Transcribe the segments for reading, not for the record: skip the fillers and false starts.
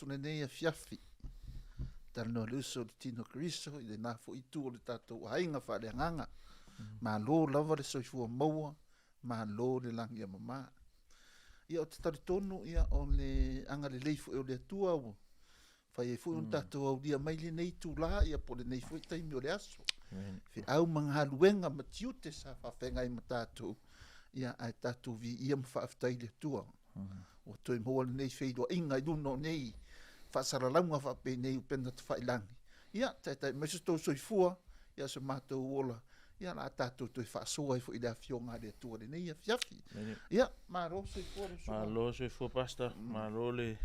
atu lenei afiafi. Talanoa le uso i le tino o Keriso i lena foi itu o le tatou aiga faaleagaga. Malo lava le soifua maua, malo le lagi e mama. Ia ou te talitonu ia o le agalelei foi o le Atua ua fai ai foi ona tatou aulia mai lenei itula ia po o lenei foi taimi o le aso. Feau ma galuega ma tiute sa faafeagai ma tatou, ia ae tatou viia ma faafetai i le Atua. Ua toe maua lenei feiloaiga i luga o nei faasalalauga faapenei upega tafailagi. Ia, taitai mai so tou soifua, ia so matou ola, ia o le a tatou toe faasoa ai foi i le Afioga a le Atua i lenei afiafi. Ia, malo soifua le usuga. Malo soifua Pastor, malo le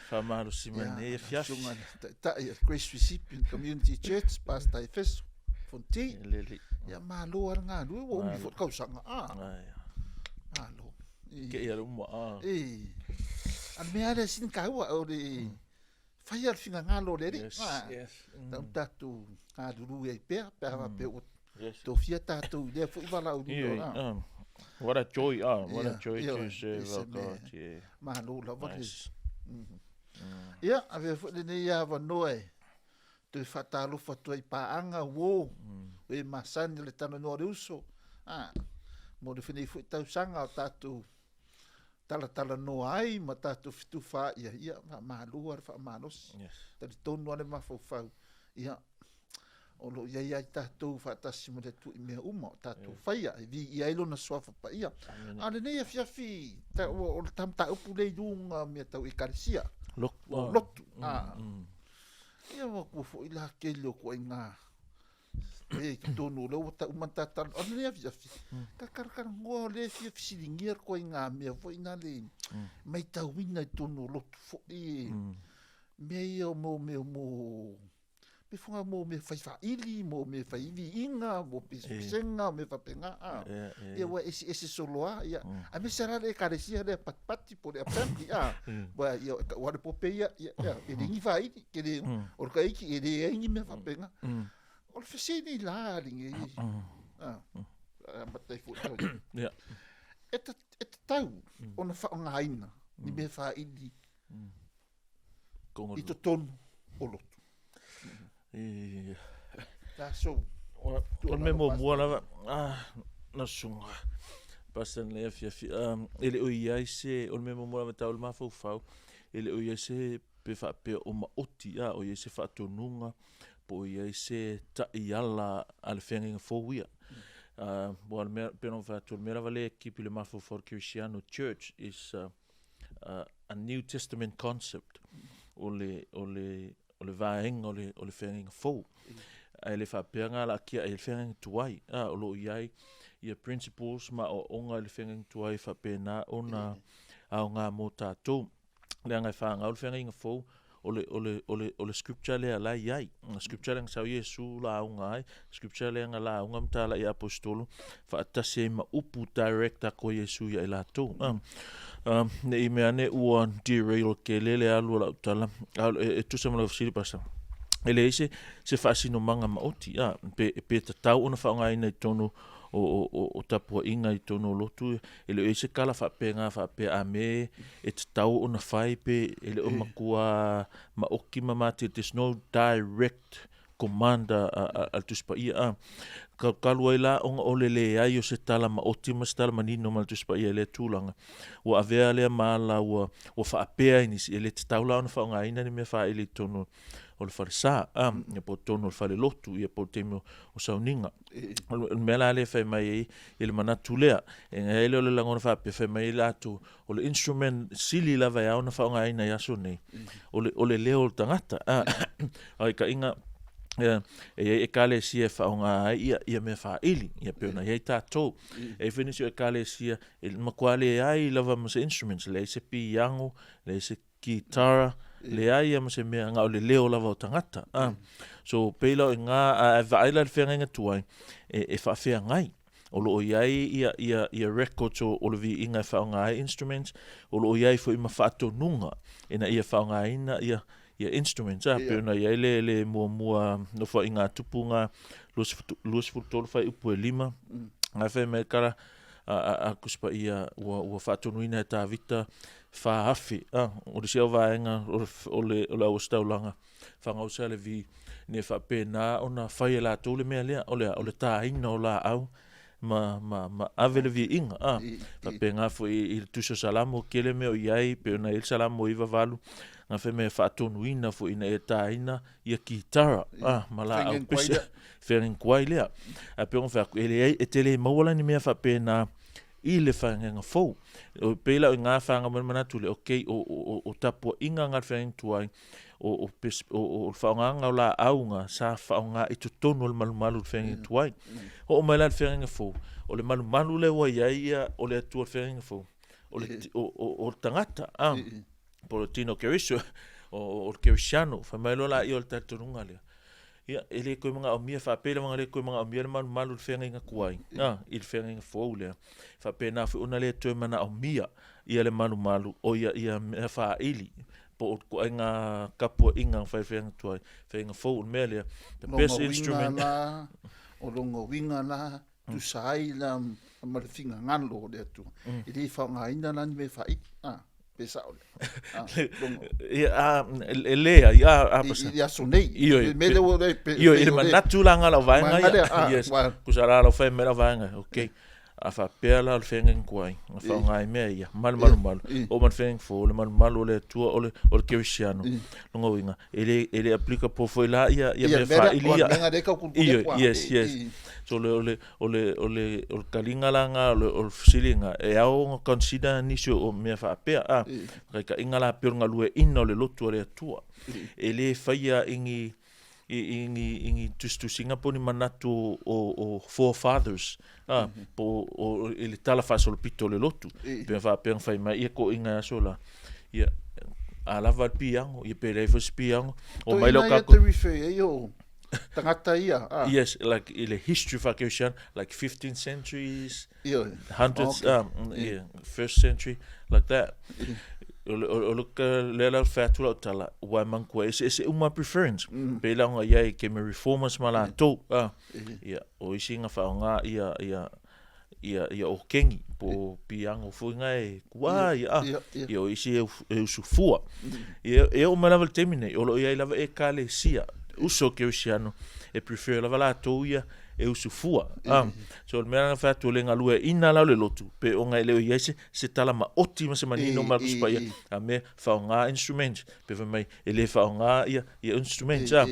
faamalosi mai lenei afiafi. Susuga i le Taitai o le Grace Recipient Community Church, Pastor Efeso Fonti. Ia, malo lava le galue, ua umi foi le tausaga. Ah, malo. Ke ia le uma. Ah. E. A le mea lea sini taua o le fai a le finagalo o le Alii. Yes, ah, yes. Tau tatou galulue ai pea pe a faapea ua Yes. tofia tatou i lea foi valaauina. Yeah, ah. What a joy, ah, what Yeah, a joy yeah, to serve it's a our God. man. Yeah. Malo lava le. Nice. Ia, avea foi lenei avanoa e toe faatalofa atu ai i paaga uo, e masani o le talanoa o le uso, ah, mo le lenei foi tausaga o tatou talatalanoa ai ma tatou fetufaai ai, ia, faamalo lava le faamalosi. Yes. Talitonu lava le mafaufau, ia, o lo o i ai lava i tatou faatasi ma le Atua i mea uma o tatou faia, e viia ai Lona Suafa Paia. A o lenei afiafi, ta, ua, o le mataupu lea i luga o mea tau Ekalesia, Lotu. o lotu. A, ia ua tua foi la tele o ituaiga e i totonu o lea ua tau uma ta tala. O lenei afiafi, ta talatalanoa o lea e fia fesiligia le ituaiga mea foi na le maitauina i totonu o lotu foi e mea ia o mo mea mo me fonga mo mea fai faaili, mo mea fai viiga, mo pesepesega, mea faapena. A. Ia ua eseese solo lava, ia. Aemaise la le Ekalesia lea patipati po o le assembly, a. Ua, ia, e tau lava le pope ia, ia, ia, e leai ni faaili, ke le, o le taiti e leai ni mea faapena. O le fesili la lenei, a, amata ai foi tau. E ta, e tatau ona faaaogaina ni mea faaili i totonu o lotu. Taso. O le mea muamua lava, ah, na susuga, Pastor nei afiafi, um, e le o i ai se, o le mea muamua lava tau le mafaufau, e le o i ai se pe faapea o maoti, a, o i ai se faatonuga, po o i ai se taiala a le feagaiga fou ia. Uh, aua o le mea, pei ona ou fai atu, o le mea lava lea e keep i le mafaufau o le Kerisiano Church is uh, a New Testament concept o le, o le, o le vaega o le, o le feagaiga fou. Ae le faapea nga la kia e le feagaiga tuai, a, o lo o i ai ia principles ma aoaoga i le feagaiga tuai faapena ona aoga mo tatou. Leaga e whāngau le feagaiga fou, o le, o le, o le, o le scripture lea la i ai. O scripture lea na sau Iesu lauga ai, scripture lea na lauga ma tāla i apostolo, faatasi ai ma upu direct a ko Iesu ia i latou. Um, um, ne i mea ane ua derail ke lele alu o lau tala, a, e, e tusa ma lau fesili pastor. E leai se, se faasinomaga maoti, a, pe, pe tatau ona faaaogaina i totonu o, o, o, o tapuaiga i totonu o lotu, e le o i ai se kala faapena faapea a me e tatau ona fai pe e le o matua maoti ma matele, there's no direct command a, a, a, a le Tusi Paia a. Kalukalu ai la ona o le leai o se tala maoti ma se tala manino ma le Tusi Paia i lea tulaga. Ua avea lea ma ala ua, ua faapea ai nisi, e le tatau la ona faaaogaina ni mea faaili i totonu o le falesa, a, ia po o totonu o le falelotu, ia po o le taimi o, o sauniga. O le mea la lea e fai mai ai i le manatu lea, e ngai ai lea o le lagona faapea, fai mai ai latou, o le instrument sili lava e ao ona faaaogaina i aso nei, o le, o le leo o le tagata. A, aitaiga, e i ai ekalesia e faaaoga ai ia, ia mea faaili, ia pei ona i ai tatou. E i ai foi nisi o ekalesia e matua leai lava ma se instruments, leai se piano, leai se kitara, leai lava ma se mea, na o le leo lava o tagata. A, so pei la o i ina, a e vaai la i le feagaiga tuai, e, e faafeagai. O lo o i ai ia, ia, ia records o, o le viiga e faaaoga ai instruments, o lo o i ai foi ma faatonuga ina ia faaaogaina ia, ia instruments. A, pei ona i ai le, le muamua nofoaiga a Tupu nga 23 fuaiupu e 5, nga e fai mai kala a, a, a Tusi Paia ua, ua faatonuina e Tavita. 4,000, a, o le isi au vaega o le, o le, o le auositaulaga fagausa le vi, ina ia faapena ona fai e latou le mea lea, o le a? O le taina o laau ma, ma, ma ave le viiga, a. Faapena foi i le Tusi o Salamo, tele mea o i ai, pei ona i ai le Salamo 98, na fai mai e faatonuina foi ina ia taina ia kitara, a, ma laau pese, feagaiga lea. Ae pei ona fai atu, e leai, e te le maua la ni mea faapena i le feagaiga fou. E pei la o i ina whanga mai le manatu lea, okay, o tapuaiga nga le feagaiga tuai, o le faaaogaga o laau nga sa faaaoga i totonu o le malumalu i le feagaiga tuai. Oo mai la i le feagaiga fou, o le malumalu lea ua i ai ia, o le Atua i le feagaiga fou, o le, o le tagata, a, po o le tino Keriso, o le Kerisiano, fai mai loa laia o le talitonuga lea. Ia, e le toe manaomia, faapea lava na le toe manaomia le malumalu i le feagaiga tuai, a, i le feagaiga fou lea. Faapena foi ona le toe manaomia ia le malumalu, o ia, ia mea faaili, po o ituaiga tapuaiga na fai i le feagaiga tuai, feagaiga fou, o le mea lea, the best instrument. Lona uiga la, o lona uiga la, tusa ai la ma le finagalo o le Atua, e le faaaogaina la ni mea faaili, a. Pe sao lea. Ah, Ia, a, e leai, a, a, I, i aso nei. Ioe, Le mea lea ua le, pe, Ioe, i le manatu la nga lau vaega ia. Lea, ah, yes. Kusa la lau whai me lau vaega, okay. A whapea la o le whenga kuai, nga whaonga i mea ia, malu malu malu. O ma le whenga fo, le malu malu o le atua, o le, o le kerisiano. Longa uinga, e le, e le aplika po foi la ia, ia mea whaili ia. Ioe, yes, yes. So le, o le, O le, o le, o le taliga la nga, o le, o le fesiliga, e ao ona consider nisi o mea faapea, a, faataitaiga la pei o le galueaiina o le lotu a le Atua. E le faia i ni, i, i ni, i ni tusitusiga po o ni manatu o, o forefathers, a, po o, i le tala faasolopito o le lotu. Pe ona faapea na fai mai ia toeaiina i aso la, ia, a lava le piano, ia pe leai foi se piano, omai lea o tatou. Toeaiina ia te refer ai o tagata ia. Ah. Yes, like i le history whakeusiana, like 15th centuries, Ioe. hundreds, okay. Yeah, first century, like that. O le, o, o le, lea la whai atu lau tala, wai mangkua, ese ese uma preference. Pe la nga iai ke me reformers ma la tau. Ah, ia, o isi nga whaonga, ia, ia, ia, ia o kengi, po piango foi nga e kua, ia, ah, ia o isi e, e usufua. Ia, e o mai lava le taimi nei, o lo o iai lava ekalesia, uso kerisiano, e prefer lava latou ia e usufua. Ah, so o le mea na fai atu, o le galueaiina la o le lotu, pe ona e le o i ai se, se tala maoti ma se manino ma le Tusi Paia, a mea, faaaoga instruments, pe fai mai, e le faaaoga ia, ia instruments, ah.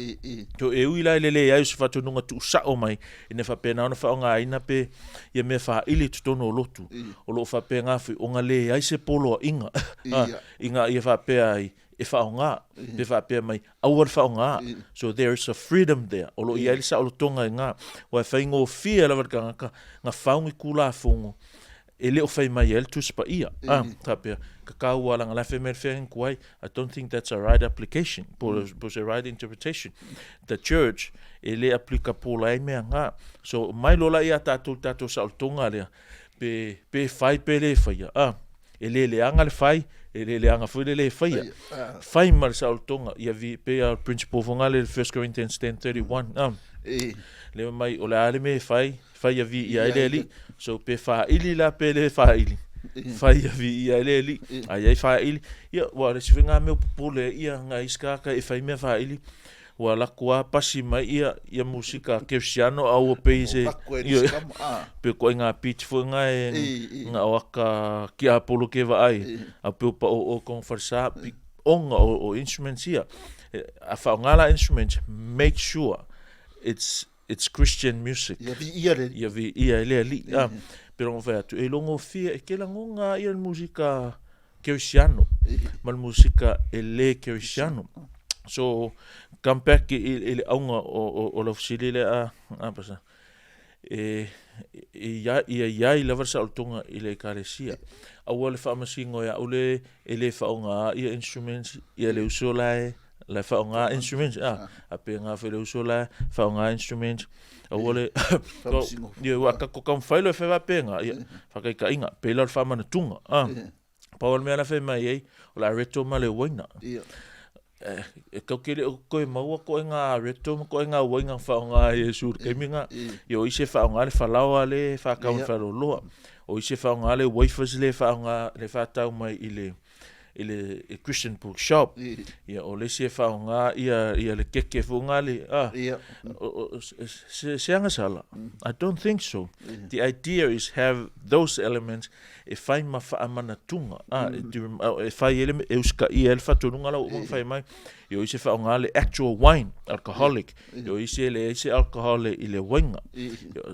So e ui la i le leai o se faatonuga tuusao mai, ina faapena ona faaaogaina pe ia mea faaili i totonu o lotu, o lo o faapena foi ona leai se poloaiga, ah, ina ia faapea ai e faaaoga, pe faapea mai, aua le faaaoga. So there is a freedom there. O lo o i ai le saolotoga i ina. Aua e faigofie lava i le tagata na fau ni Tulafono e le o fai mai ai le Tusi Paia. Ah, faapea, kakau lava leaga la e fai mai le feagaiga tuai. I don't think that's a right application, po o se right interpretation. The church, e le applicable ai mea na. So mai loa la ia tatou i le tatou saolotoga lea, pe, pe fai pe le faia, ah, e le leaga le fai, e le leaga foi le le faia. Fai ma le saolotoga, ia vi, pei lava o le principle foi lea i le 1 Corinthians 10:31, ah, lea mai, o le a le mea e fai, fai ia viia ai le Alii. So pe faaili la pe le faaili, fai ia viia ai le Alii. A i ai faaili, ia, ua o le isi foi lena mea o popole ai ia nai isi tagata e fai mea faaili, ua lako lava pasi mai ia, ia musika kerisiano a ua pei se, ioe, pei o ituaiga beat foi na e, na o aka kiapolo ke vaai, a pei o pao'o kona falesa, ona o instruments ia. A faaaoga la instruments, make sure it's It's Christian music. Ia viia le Alii. Ia viia e le Alii. Ah, pei ona fai atu, e logofia, e ke lagoga ia le musika kerisiano ma le musika e le kerisiano. So, come back i, i le auga o, o, o lau fesili lea, a, a pasa, e, e ia, ia iai lava le saolotoga i le ekalesia. Aua le faamasino e au le, e le faaaoga ia instruments, ia le uso la e, la e faaaoga instruments, a, a pe ngā foi le uso la e faaaoga instruments, aua le, ia, ua ka ko kamfai loa e fai faapena, ia, faataitaiga, pei la o le faamanatuga, a, pau o le mea la e fai mai ai, o le areto ma le uaina. E kau ke le o koe maua koe ngā areto ma koe ngā uaina faaaoga e Iesu i le taimi lena. Ia, o isi e faaaoga le falaoa le faatau i le faleoloa. O isi e faaaoga le wafers le faaaoga, le faatau mai i le, i le Christian bookshop. Ia, o le isi e faaaoga ia, ia le keke foi nga le, ah, o, o, se, se agasala. I don't think so. The idea is have those elements e fai ma faamanatuga, ah, e fai ai le, e usitaia ai le faatonuga la ua uma ona fai mai. Ia o isi e faaaoga le actual wine, alcoholic. Ia o isi e leai se alcohol i le uaiga.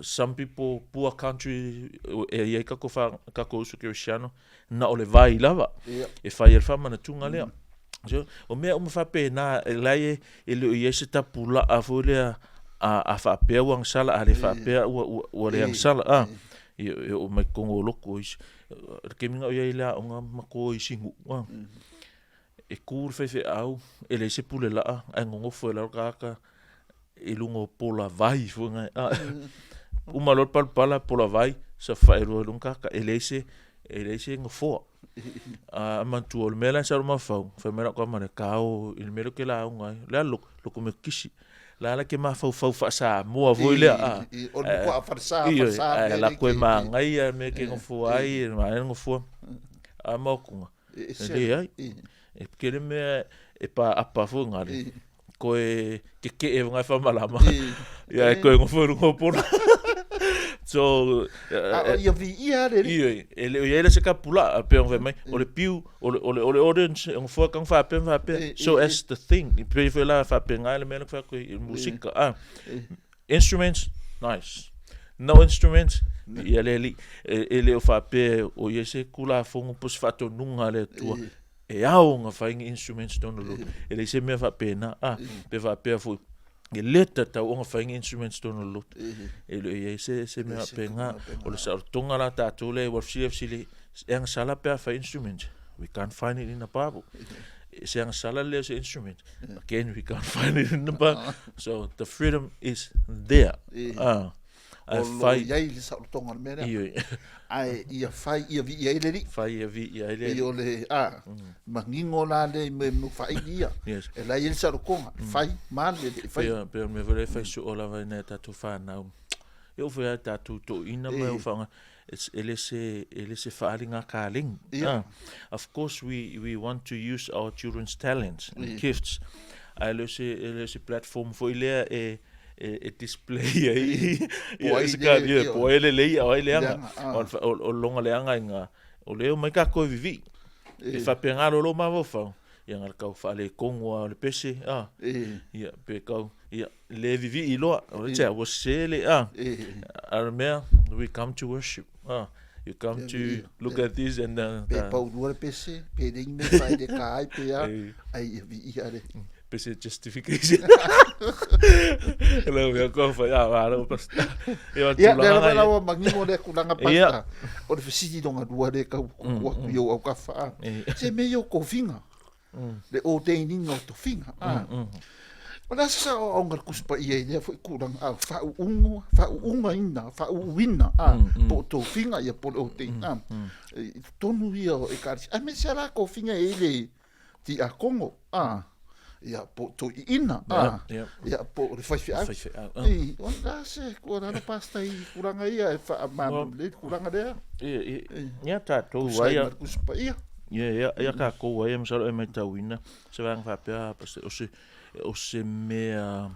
Some people, poor country, e i ai kako, wha, kako uso kerisiano, na o le vai lava. E fai ai le faamanatuga lea. So, o mea uma faapena, e lai e, e le o i ai se tapulaa foi lea a, a faapea ua agasala, a le faapea ua, ua, ua le agasala. A, e, e oo mai totonu o lotu o isi. Le taimi na o i ai i le aoga ma to i Sinu'u, a. E kū le faifeau, e leai se pule laa, ae nonofo ai lalo tagata i luga o pola vai foi nai. A, uma loa le palapala, pola vai, safae loa i luga tagata, e leai se, e leai se nofoa. A manatua, o le mea la e sau i lou mafaufau, fai mai lau tama lea, ta o i le mea lea ou te lauga ai, o le a le lotu? Lotu Metotisi. La la e te mafaufau faa-Samoa foi lea, a. O le matua falesa, falesa. Ae lako e manaia le mea e te nofoa ai, e manaia le nofoa. A maotuga, E leai. E tele mea e paapa foi ngale. Koe keke'e ngai whamalama. Ia e koe ngofo i runga o pola. So, A o ia vi ia le ri. Ioe, e le o i ai la se kapula, a pe ong mai, o le piu, o le, o le, o le audience, ong fua kang whapea, whapea. So as the thing, i pe foi la whapea ngai le mea le whea koe i musika. Ah, Instruments, nice. No instruments, ia le alii, e le o faapea o ia se Tulafono po o se faatonuga a le Atua e ao ona fai ni instruments tonu lotu. E leai se mea faapena, a, pe faapea foi, e le tatau ona fai ni instruments tonu lotu. E le o i ai se, se mea faapena. O le saolotoga la tatou lea, ua fesili, fesili, e agasala pe a fai instruments? We can't find it in the Bible. Se agasala le o se instrument? Again, we can't find it in the Bible. So the freedom is there. Ah. O lo i ai le saolotoga o le mea lea. Ioe. Ae ia fai ia viia ai le Alii. Fai ia viia ai le Alii. Pei o le, a, manino la lea i mea faaili ia. Yes. E la i ai le saolotoga, fai ma le le fai. Pei o le mea foi lea e fai soo lava i nai a tatou fanau. E oo foi lava i tatou toeaiina ma e faaaoga, e le se, e le se faaaliga kaleni. Ia. Of course we want to use our children's talents and gifts, ae le o se, e le o se platform foi lea e, e display ai Po ai le, ia, po ai lelei a o ai leaga. O le loga leaga i ga, o lea e omai tatou e vivii. E faapena loa lou mafaufau, ia na o le tau faaletonu lava o le pese, a, ia, pe tau, ia, le vivii loa, o le ua sese le, a, a o le mea, we come to worship, a, you come to look at this and Pe paulua le pese, pe leai ni mea e faaeleka ai pe a, ai ia viia le. Pese justification. Lau mea kua whai, a, wā, pasta. Ia, lea lava la ua manino lea tulaga pasta. O le fesili longa lua lea e tau tutu atu i ou aukafa, a. Se mea ia o tofiga. Le ordaining o tofiga, a. O le a se saoaoga o le Tusi Paia i lea foi tulaga, a, faauuga, faauugaina, faauuina, a, po o tofiga ia po o le ordain, a. I totonu ia o Ekalesia, aemaise lava la tofiga e i ai le tiakono, a, ia, po o toeaiina, a, ia, po o le faifeau. Faifeau, a. I, o le a se tuualalo Pastor i tulaga ia e faamalamalama lelei le tulaga lea? Ia, ia, ia tatou ai a. Tusa ai ma le Tusi Paia. Ia, ia, ia tatou ai, masalo e matauina se vaega faapea, Pastor, o se, o se mea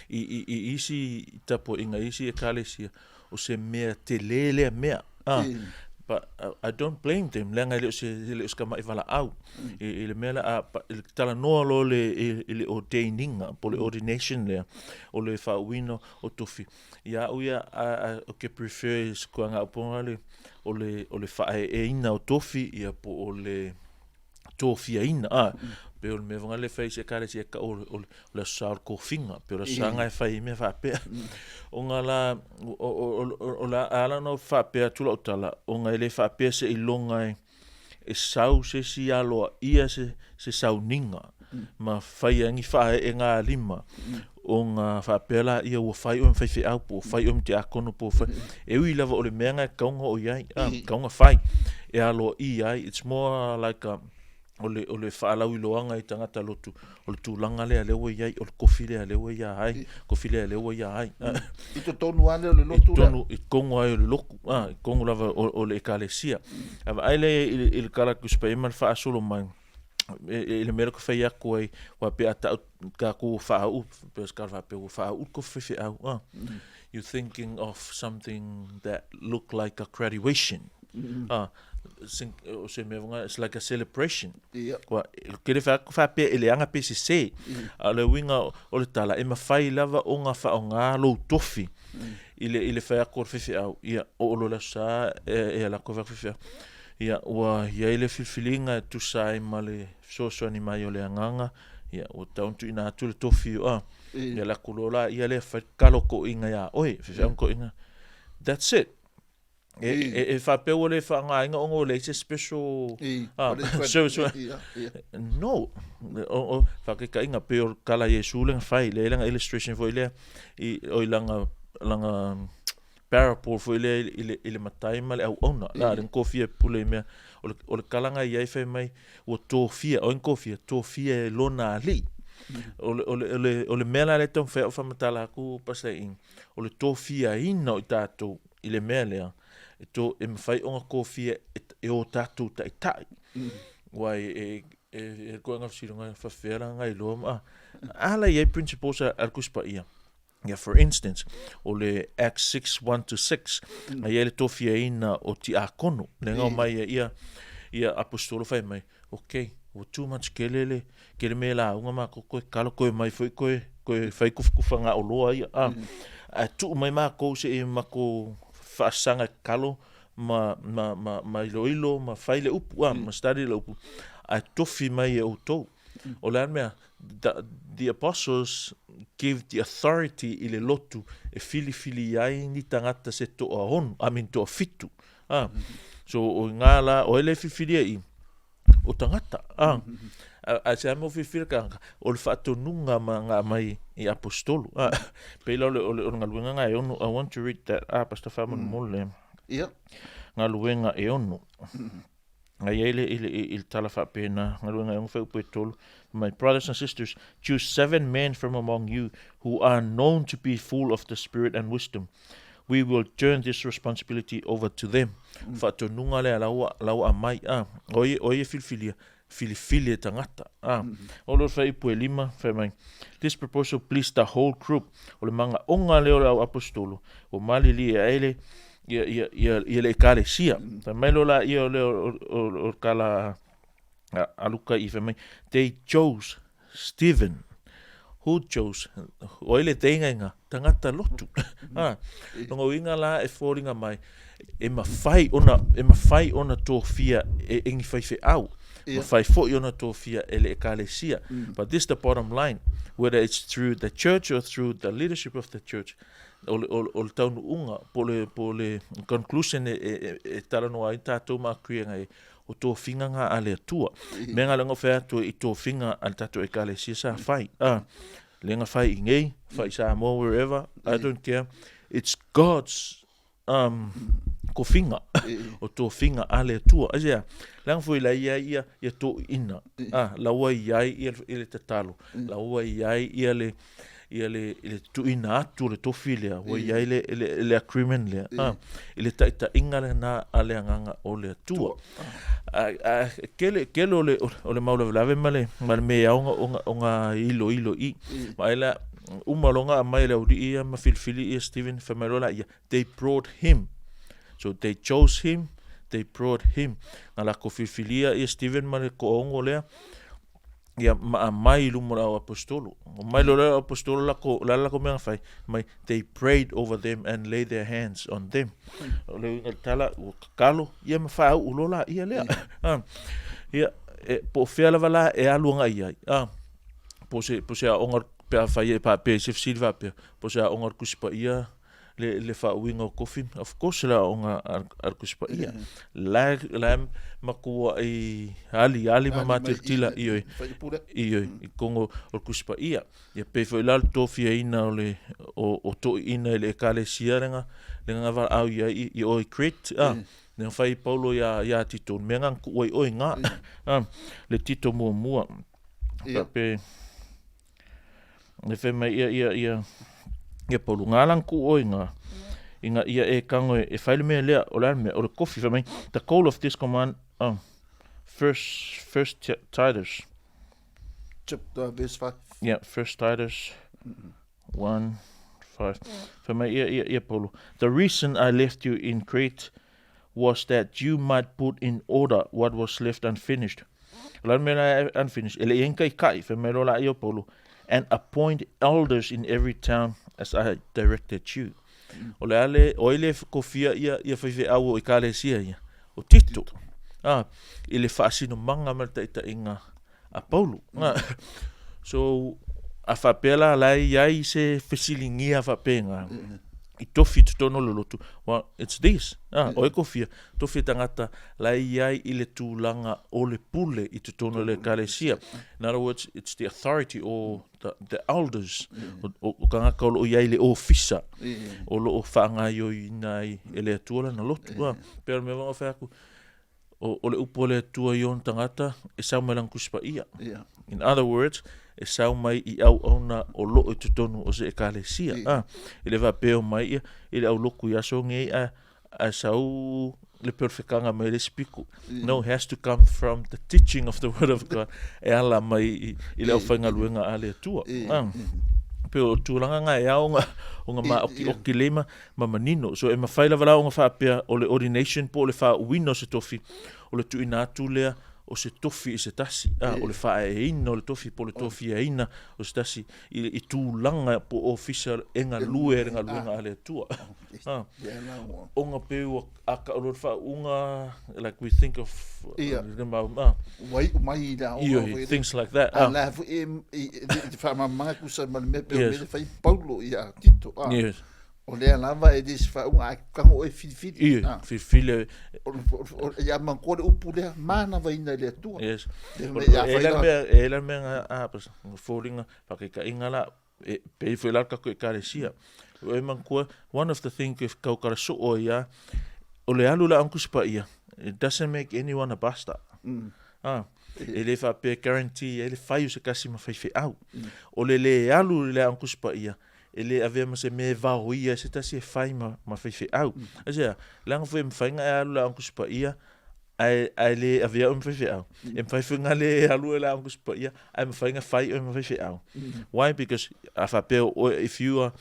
i, i, i isi tapuaiga, i isi ekalesia, o se mea tele lea mea. Ah, but I don't blame them, leaga e le o se, e le o se tama'i valaau. I, i le mea lea, a, i le talanoa loa le, i, i le ordaininga, po o le ordination lea, o le faauuina o tofi. Ia au ia, a, a, ou te prefer i se kuaga upu le, o le, o le faaeeina o tofi, ia po o le tofiaina, a, pei o le mea foi lea e fai i se ekalesia e tau o le, o le aso sa o le tofiga, pei o le aso sa lena e fai ai mea faapea. Ona la, o le a ala ona ou faapea atu lau tala, ona e le faapea seiloga e sau se isi aloaia se sauniga ma fai ai ni faaeegalima, ona faapea laia ua fai oe ma faifeau po ua fai oe ma tiakono po ua fai, e ui lava o le mea lena e tatau ona oo i ai, e tatau ona fai e aloaia ai, it's more like a. o le, o le faalauiloaga i tagata lotu, o le tulaga lea lea ua i ai, o le kofi lea lea ua ia ai, kofi lea lea ua ia ai. I totonu lava lea o le lotu lea. I totonu lava o le lotu, i totonu lava o le ekalesia. A vaai lea i le tala a Tusi Paia ma le faasolo mai, i le mea lea ou te fai atu ai, aua pei a tau tatou ua faauu, pei o se tala faapea ua faauu le tofi faifeau, you thinking of something that look like a graduation. O se mea foi it's like a celebration. Ia. Ua, ke le faapea e leaga pe sese. A o le uiga o le tala, e mafai lava ona faaaoga lou tofi i le, i le fai atu o le faifeau, ia, oo loa i le Aso Sa e alu atu e fai atu le faifeau. Ia, ua i ai le filifiliga e tusa ai ma le fesoasoani mai o le Agaga, ia, ua tatau ona tuuina atu le tofi, ia alu atu loa laia lea fai le tatalo toeaina ia oe, faifeau toeaina. That's it. E faapea ua le faaaogaina ona ua leai se special service. No. O faataitaiga pei o le tala a Iesu lea na fai, lea e i ai lana illustration foi lea i oi lana lana parable foi lea i le matai ma le auauna. La le tofia e pule i mea. O le tala na i ai fai mai ua tofia, o ai na tofia? Tofia e lona alii. O le mea la lea e taumafai ai au e faamatala atu Pastor Ing, o le tofiaina o i tatou i le mea lea, e, to, e mafai ona tofia e, e o tatou taitai. Aua e, e, e, e koe nga fesiliga faafefea la nga iloa ma a la i ai principles a le Tusi Paia. Yeah, for instance, o le Acts 6, 1 to 6, mm. ai le tofiaina o tiakono, le ngau mai ia, ia, ia apostolo fai mai, ok, ua too much kele le, kele me lauga makou koe kalo koe mai foi koe koe fai kufakufa gaoloa ia a ae tuu mai makou se i makou faasaga e kalo ma ma ma ma iloilo ma fai le upu a ma study le upu ae tofi mai e outou. O le a le mea? The apostles give the authority i le lotu e filifili ai ni tagata se toaono, I mean toafitu a. So o i ina la, o ai lea e filifilia i i? O tagata, a. Ae se a mea ua filifili le tagata? O le faatonuga ma na aumai i Aposetolo, a. Pei la o le, o le, o le galuega na e ono, I want to read that, a, Pastor faamolemole. Ia. Galuega e ono. A i ai le, i le, i le tala faapena, galuega e ono fuaiupu e tolu. My brothers and sisters, choose seven men from among you who are known to be full of the Spirit and wisdom. We will turn this responsibility over to them. Faatonuga lea la ua, la ua aumai, a, o ai, o ai e filifilia? Filifili e tagata, a. O lo fuaiupu e lima, fai mai, This proposal pleased the whole group. O le magaoga lea o le au aposetolo, ua malilie ai le, ia, ia, ia, ia le ekalesia. Fai mai loa laia o lea o, o, o, o tala a, a Luka i fai mai, they chose Stephen. Who chose? O ai le teinga i nga tagata lotu. Ha. Lona uiga la e foliga mai, e mafai ona, e mafai ona tofia e, e ni faifeau. Ia. Mafai foi ona tofia e le ekalesia. But this the bottom line, whether it's through the church or through the leadership of the church, o le, o, o le taunuuga, po o le, po o le conclusion e, e, e, e talanoa ai tatou ma agreeanga e, o tofiga nga a le Atua. Mea nga lenga fai atu i tofiga a le tatou ekalesia sa fai. Ah, lenga fai i nei, fai i Samoa, wherever, I don't care. It's God's kofiga, o tofiga a le Atua. Aisea, leaga foi la ia ia ia toeaiina, ah, la ua i ai ia i le tatalo, la ua i ai ia le ia le, le tuuina atu o le tofi lea, ua i ai le, le, le agreement lea, ah, i le taitaiga lena a le Agaga o le Atua. A, a, kele, kele o le, o le mau lavelave ma le, ma le mea ona, ona, ona iloilo i. Ma ai la, uma loa ona aumai e le aualii ia ma filifili ia Stephen, fai mai loa laia, they brought him. So they chose him, they brought him. Na latou filifilia ia Stephen ma le toaono lea, ia ma aumai i luma o le au aposetolo. Omai loa le au aposetolo latou, o le a le latou mea na fai? Mai, they prayed over them and lay their hands on them. O le uiga o le tala, ua tatalo, ia ma faauu loa laia lea. Ia, e, po o fea lava la e alu agai i ai. Po o se, po o se aoga pe afai e faapea i se fesili faapea, po o se aoga o le Tusi Paia le, le faauiga o kofi, of course le aoga a, a le Tusi Paia. La, la e matuai aliali ma matilatila, ioe, ioe, i totonu o le Tusi Paia. Ia pei foi la le tofiaina o le, o, o toeaiina i le ekalesia lenga, lenga valaau i ai i, i o i Crete, a. Na fai Paulo ia ia Tito, mea nga ku ai oi nga. Le Tito muamua. Ia. Pe le fai mai ia ia ia ia Paulo nga lang ku oi nga. Inga ia e kango e fai le mea lea o le mea o le kofi fai mai the call of this command first Titus. Chapter verse 5. Yeah, first Titus 1 5. Fai mai ia ia ia Paulo. The reason I left you in Crete was that you might put in order what was left unfinished. O le mea la unfinished, e le i kai kai, fai mai lo la ia Paulo, and appoint elders in every town as I directed you. O le ale, o ile kofia ia, ia fai fe au o i kalesia ia, o Tito. Ah, i le faasinomaga ma le taitaiga a Paulo. So, a faapea la la e i ai se fesiligia faapena i tofi i totonu o le lotu, well, it's this. Ah, o e kofia, tofi e tagata la e i ai i le tulaga o le pule i totonu o le ekalesia. In other words, it's the authority or the elders, o tagata o lo o i ai i le ofisa, o lo o faagaoioiina ai e le Atua lana lotu. Ah, pei o le mea foi na fai atu, o le upu a le Atua i ona tagata e sau mai lana Tusi Paia. In other words, e sau mai i auauna o loo i totonu o se ekalesia. Ah, e le faapea o mai ia i le aulotu i aso nei ae sau le perfekanga mai le isi piko. No, it has to come from the teaching of the word of God e ala mai i le aufaigaluega a le Atua. Ah. Pei o tulaga nga e ao ona maokioki lei ma ma manino. So e mafai lava la ona faapea o le ordination po o le faauuina o se tofi, o le tuuina atu lea o se tofi i se tasi, a, o le faaeaina o le tofi po o le tofiaina o se tasi i tulaga po o ofisa e galue ai le galuega a le Atua. A, ona pei ua a kau loa le faauuga, like we think of le mau, a. Ua iu mai i le aoga foi lea. Things like that. A la foi e i te faamalamalamaga e tusa ma le mea pei o le mea lea e fai Paulo ia Tito, a. Yes. O lea lava e le se faauuga ae tago oe filifili. Ioe, filifili. Ia manatua le upu lea, manavaina e le Atua. Yes. E i ai la mea nga a foliga faataitaiga la e pei foi la le tatou ekalesia. E manatua one of the thing e tautala soo ai lava, o le alu i le Aoga Tusi Paia, it doesn't make anyone a pastor. E le faapea guarantee ai le fai o se tasi ma faifeau. O le le alu i le Aoga Tusi Paia, e le avea ma se mea e vaoia ai se tasi e fai ma, ma faifeau. Aisea, leaga foi e mafai ona e alu i le Aoga Tusi Paia ae, ae le avea oe ma faifeau. E mafai foi ona le alu oe i le Aoga Tusi Paia ae mafai ona fai oe ma faifeau. Why? Because a faapea oe, if you are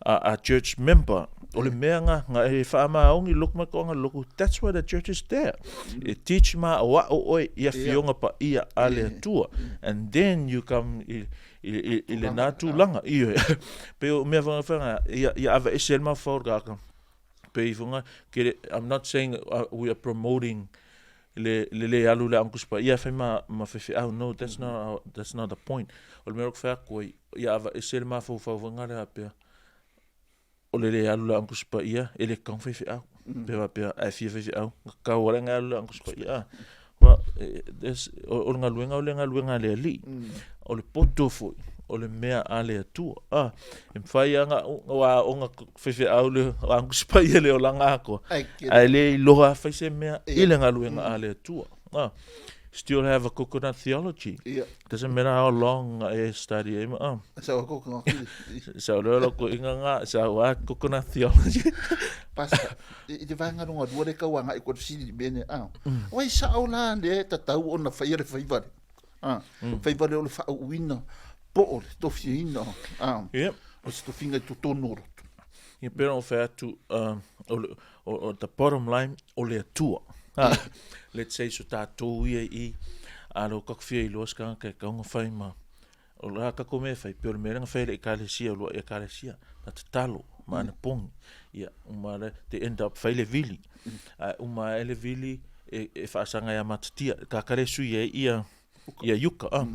a, a church member, o le mea nga, nga e faamaoni loku mai koanga loku, that's why the church is there. E teach ma aoao oe i afioga paia a le Atua. And then you come i, i lena tulaga, ioe. Pei o mea whanga ia aveese ai le mafaufau o le tagata, pei foi kele, I'm not saying we are promoting le le alu i le Aoga Tusi Paia e fai ma faifeau, no, that's not our, that's not the point. O le mea o lo o fai atu ai, ia aveese le mafaufau foi lea faapea, o le le alu i le Aoga Tusi Paia e le tatau ona faifeau. Pe faapea a e fia faifeau, tatau lava ona e alu i le Aoga Tusi Paia. Well, o le galuega o le galuega a le Alii. O le poto foi, o le mea a le Atua. Ah, e mafai lava ona aoga faifeau le Aoga Tusi Paia i le olaga atoa, ae le iloa fai se mea i le galuega a le Atua. Ah, still have a coconut theology. Yeah. Doesn't matter how long e study ai ma. Ah. Sau a coconut. Sau leo lo ko inga nga, sau a coconut theology. Pastor, i te vaega longa lua le kau agai ko le fesili i mea nei, ah. Wai sao la lea e tatau ona faia le fai vale. Ah, fai vale o le faauuina po o le tofiaina, ah. Yep. O se tofiga i totonu o lotu. Ia pei ona ou fai atu, o le, o, the bottom line, o le Atua. Ah, let's say so tatou ia i, a lo kaku fia iloa se tagata e tatau ona fai ma, o le a tatou mea e fai, pei o le mea lea na fai e le Ekalesia, o lua'i Ekalesia, na tatalo ma anapogi. Ia, uma lea, they end up fai le vili. Ae uma ae le vili, e faasaga ia Matatia, tagata lea e sui ai ia, ia Iuka. Ah.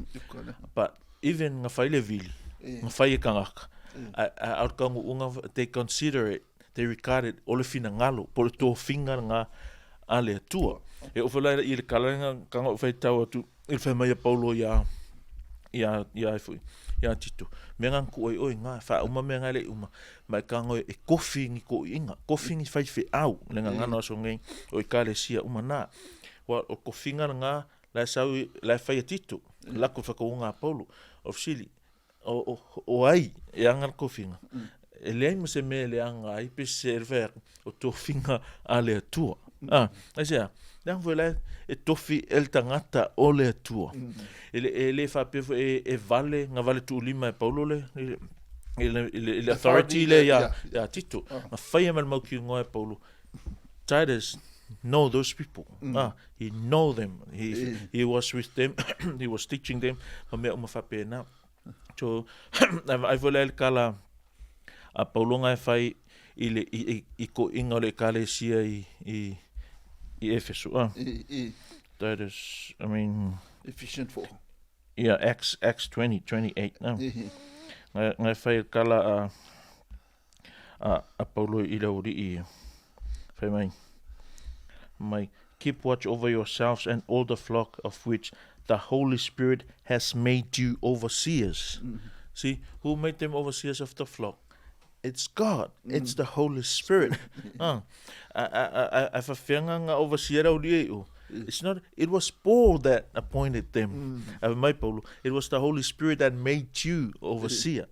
But even na fai le vili, na fai e tagata, ae a o le taunuuga, they consider it, they regard it, o le finagalo, po o le tofiga lena a le Atua. E oo foi la i le kala lea na ou faitau atu i le fai mai a Paulo ia Ia, ia ai foi, ia Tito, mea nga ku oi oi nga, wha uma mea nga le uma, ma e kango e kofi ni ko inga, kofi ni whai wheau, le nga ngana aso ngei, o i kalesia uma nā. Wa, o kofinga nga, la e sau, la e whai a Tito, la ko whakaunga a Paulo, o fisili, o, o, o ai, e anga le kofinga. E leai ma se mea e leaga ai pe se e whai aku, o tofiga a le Atua. Ah, aisea, leaga foi la e tofi e le tagata o le Atua. E le, e le faapea foi e, e vale, na vale tuulima e Paulo le, i le, i le, i le, i le authority le ia, ia Tito. Na faia ma le mautinoa e Paulo. Titus know those people. Ah, he know them. He, he was with them. He was teaching them. Ma mea uma faapena. So, ai vaai foi la i le kala a Paulo nga e fai i le i, i, i koʻiga o le ekalesia i i i Efeso. Ah. I, i. That is, I mean, Ephesians 4. Yeah, Acts Acts 20, 28. No. I, Nga nga e fai le kala a a a Paulo i le aualii fai mai mai keep watch over yourselves and all the flock of which the Holy Spirit has made you overseers. See, who made them overseers of the flock? It's God. It's the Holy Spirit. Ah, a a a a a whawhianga nga overseer au lia i o. It's not, it was Paul that appointed them. A mai Paulo, it was the Holy Spirit that made you overseer.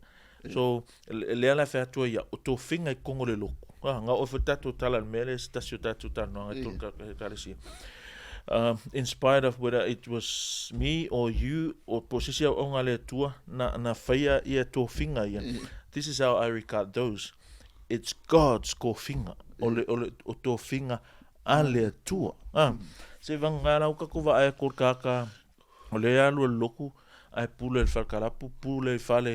So, lea la whai atua ia, o tō whinga i kongo le loku. Ah, ngā oe tātou tala le mele, se tasi o tātou tānoanga i tō kalesia. In spite of whether it was me or you, or po sisi au o ngā le atua, na, na whaia ia tō whinga ia. This is how I regard those. It's God's kōwhinga, o le, o le, o tō whinga a le atua. Ah, se vanga lau kako wa ai ko kaka, O le alu e le loku, ae pule i le fale kalapu, pule i fale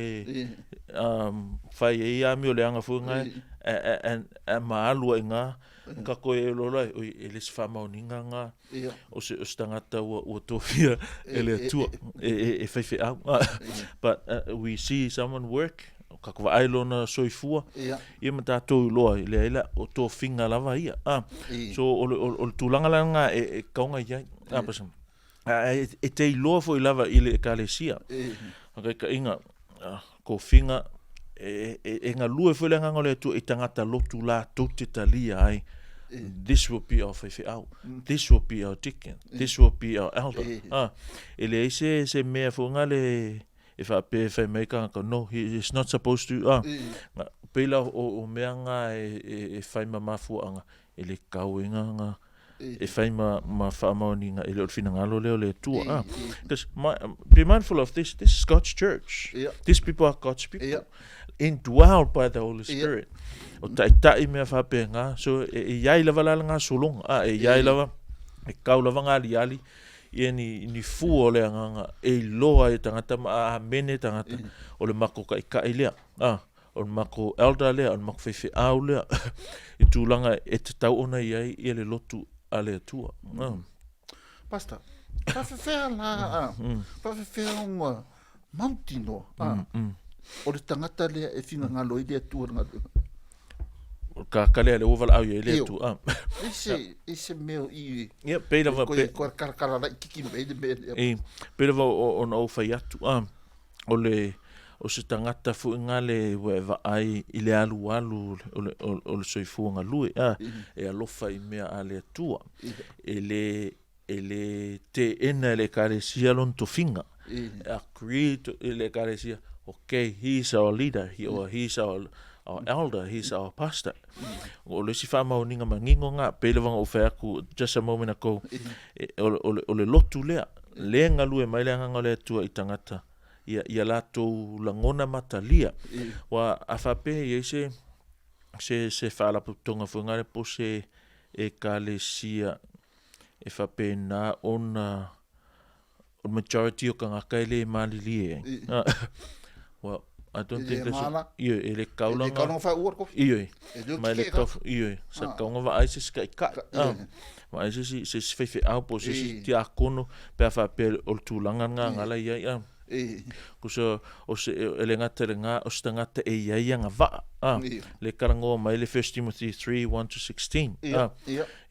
fai ai amio leaga foi nga e ma alu ai nga ka koe e lola oi e le se faamaoniga nga o se o se tagata ua ua tofia e le Atua e e e faifeau but we see someone work ka vaai lona soifua ia ma tatou iloa i leai la o tofiga lava ia so o le o le tulaga la lena e e kauga i ai Ae e te iloa foi lava i le Ekalesia. Whakaikainga, kofiga, e, e, e galue foi le agaga o le Atua i tagata lotu latou te talia ai. This will be our faifeau. This will be our deacon. This will be our elder. Ah, e leai se, se mea foi nga le e faapea e fai mai kangaka, no, he is not supposed to, ah, pei la o, o mea nga e, e, e fai ma mafuaanga, e le kau e nga, nga, e whai ma, ma whaamaoniga e le o le whinangalo lea o le Atua. Ah, because my, be mindful of this, this is God's church. Yeah. These people are God's people. Yeah. Indwelled by the Holy Spirit. Yeah. O taʻitaʻi mea whaapenga, so e, e iai lava la ngā solonga, ah, e iai lava, e kau lava ngā aliali, ia ni, ni fua o le anganga, e iloa e tangata ma a amene tangata, o le mako kaʻikaʻi lea. Ah, o le mako elder lea, o le mako faifeau lea, i tulaga e tatau ona i ai ia le lotu a le Atua. Mm. Pastor, whawhewhea la, whawhewhea ona mautinoa, o le tagata lea e finagalo ai le Atua le galuega. Ka ka lea le ua valaau i ai le Atua. E se, e se mea i... Ia, pei lava... Koe, koe karakara laititi mai le mea lea. E, pei lava ona ou fai atu, o le o se tagata foi gale ua e vaai i le alualu o le, o, o le soifua galue, a, e alofa i mea a le Atua. E le, e le teena e le Ekalesia lona tofiga. E agree to, i le Ekalesia, okay, he is our leader, he, or he is our, our elder, he is our pastor. O le isi faamaoniga manino ga, pei lava ona ou fai atu just a moment ago, e, o, o, o le lotu lea, le galue mai le Agaga o le Atua i tagata, ia, ia latou lagona matalia. Ua a faapea i ai se, se, se faalapotopotoga foi ngale po se Ekalesia e faapena ona o le majority o tagata e le malilie ai. Well, I don't think that's a, ioe, e le kaulanga. E le kaulanga whaua le kofi. Ioe. E le Ma e le kau, ioe, sa kaunga vaai se si kaikai. Vaai se si, se si faifeau po o se si tiakono pe a faapea o le tulaga lena gala i ai. Ko se, o se, e le gata i lena, o se tagata e i ai agavaa. Le talanoa mai le 1 Timothy 3, 1 to 16.